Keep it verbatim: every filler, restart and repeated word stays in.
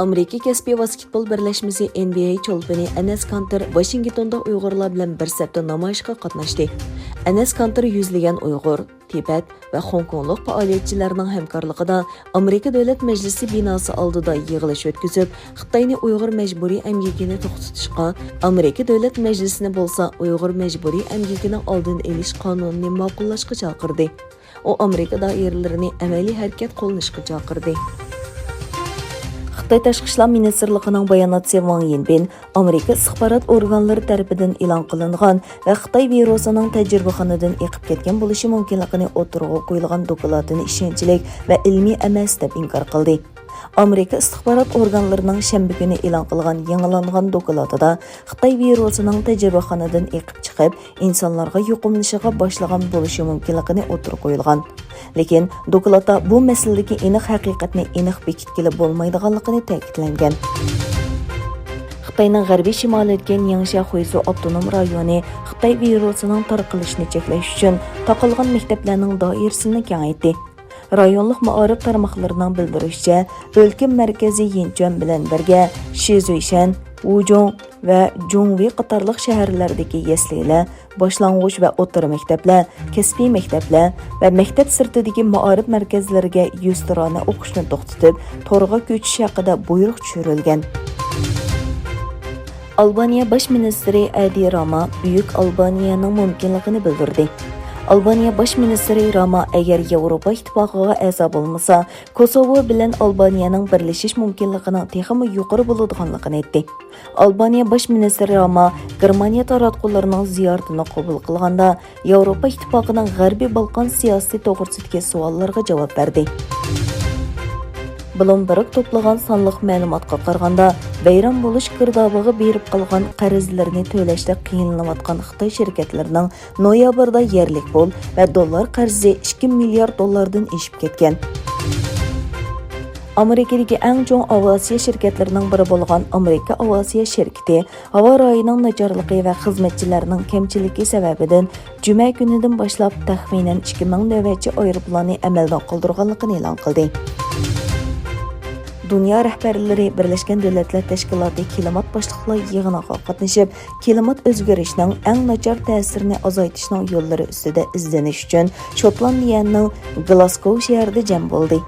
ئامېرىكا كەسپىي ۋاسكېتبول بىرلەشمىسى، ئېن بى ئەي، چولپىنى ئەنەس كانتېر ۋاشىنگتوندا ئۇيغۇرلار بىلەن بىر سەپتە نامايىشقا قاتناشتى. ئەنەس كانتېر يۈزلىگەن ئۇيغۇر، تىبەت ۋە خوڭكوڭلۇق پائالىيەتچىلەرنىڭ ھەمكارلىقىدا ئامېرىكا دۆلەت مەجلىسى بىناسى ئالدىدا يىغىلىش ئۆتكۈزۈپ، خىتاينى ئۇيغۇر مەجبۇرىي ئەمگىكىنى توختىتىشقا، ئامېرىكا دۆلەت مەجلىسىنى بولسا ئۇيغۇر مەجبۇرىي ئەمگىكىنىڭ ئالدىنى ئېلىش قانۇنىنى ماقۇللاشقا چاقىردى. ئۇ ئامېرىكا دائىرىلىرىنى ئەمەلىي ھەرىكەت قوللىنىشقا چاقىردى. خىتاي تاشقى ئىشلار مىنىستىرلىقىنىڭ باياناتچىسى ۋاڭ يىنبىن ئامېرىكا ئىستىخبارات ئورگانلىرى تەرىپىدىن ئېلان قىلىنغان ۋە خىتاي ۋىرۇسىنىڭ تەجرىبىخانىدىن ئېقىپ كەتكەن بولۇشى مۇمكىنلىقىنى ئوتتۇرىغا قويۇلغان دوكلاتىنى ئىشەنچلىك ۋە ئىلمىي ئەمەس دەپ ئىنكار قىلدى. ئامېرىكا ئىستىخبارات ئورگانلىرىنىڭ شەنبە كۈنى ئېلان قىلغان يېڭىلانغان دوكلاتىدا خىتاي ۋىرۇسىنىڭ تەجرىبىخانىدىن ئېقىپ چىقىپ، ئىنسانلارغا يۇقۇملىنىشىغا باشلىغان بولۇشى مۇمكىنلىقىنى ئوتتۇرىغا قويۇلغان. لېكىن دوكلاتتا بۇ مەسىلىدىكى ئېنىق ھەقىقەتنى ئېنىق بېكىتكىلى بولمايدىغانلىقىنى تەكىتلەنگەن. خىتاينىڭ غەربىي شىمالىدىكى نياڭشيا خۇيزۇ ئاپتونوم رايونى خىتاي ۋىرۇسىنىڭ تارقىلىشىنى چەكلەش ئۈچۈن تاقالغان مەكتەپلەرنىڭ دائىرىسىنى كېڭەيتتى. رايونلۇق مائارىپ تارماقلىرىنىڭ بىلدۈرۈشىچە، ئۆلكە مەركىزى يىنچۈەن بىلەن بىرگە شىزۈيشەن، ۋۇجۇڭ ۋە جۇڭۋې قاتارلىق شەھەرلەردىكى يەسلىلەر، باشلانغۇچ ۋە ئوتتۇرا مەكتەپلەر، كەسپىي مەكتەپلەر ۋە مەكتەپ سىرتىدىكى مائارىپ مەركەزلىرىگە يۈزتۇرانە ئوقۇشنى توختىتىپ، تورغا كۆچۈش ھەققىدە بۇيرۇق چۈشۈرۈلگەن. ئالبانىيە باش مىنىستىرى ئەدى راما بۈيۈك ئالبانىيەنىڭ مۇمكىنلىقىنى بىلدۈردى. ئالبانىيە باش مىنىستىرى راما ئەگەر ياۋروپا ئىتتىپاقىغا ئەزا بولمىسا، كوسوۋو بىلەن ئالبانىيەنىڭ بىرلىشىش مۇمكىنلىقىنىڭ تېخىمۇ يۇقىرى بولىدىغانلىقىنى ئېيتتى. ئالبانىيە باش مىنىستىرى راما گېرمانىيە تاراتقۇلىرىنىڭ زىيارىتىنى قوبۇل قىلغاندا، ياۋروپا ئىتتىپاقىنىڭ غەربىي بالقان سىياسىتى توغرىسىدىكى سوئاللارغا جاۋاب بەردى. بلومبېرگ توپلىغان سانلىق مەلۇماتقا قارىغاندا، ۋەيران بولۇش گىردابىغا بېرىپ قالغان قەرزلىرىنى تۆلەشتە قىينىلىۋاتقان خىتاي شىركەتلىرىنىڭ نويابىردا يەرلىك پۇل ۋە دوللار قەرزى ئىككى مىليارد دوللاردىن ئېشىپ كەتكەن. ئامېرىكىدىكى ئەڭ چوڭ ئاۋىئاتسىيە شىركەتلىرىنىڭ بىرى بولغان ئامېرىكا ئاۋىئاتسىيە شىركىتى ھاۋا رايىنىڭ ناچارلىقى ۋە خىزمەتچىلەرنىڭ كەمچىلىكى سەۋەبىدىن جۈمە كۈنىدىن باشلاپ تەخمىنەن ئىككى مىڭ نۆۋەتچى ئايروپىلاننى ئەمەلدىن قالدۇرغانلىقىنى ئېلان قىلدى. دۇنيا رەھبەرلىرى بىرلەشكەن دۆلەتلەر تەشكىلاتى كىلىمات باشلىقلار يىغىنىغا قاتنىشىپ، كىلىمات ئۆزگىرىشىنىڭ ئەڭ ناچار تەسىرىنى ئازايتىشنىڭ يوللىرى ئۈستىدە ئىزدىنىش ئۈچۈن شوتلاندىيەنىڭ گلاسگو شەھىرىدە جەم بولدى.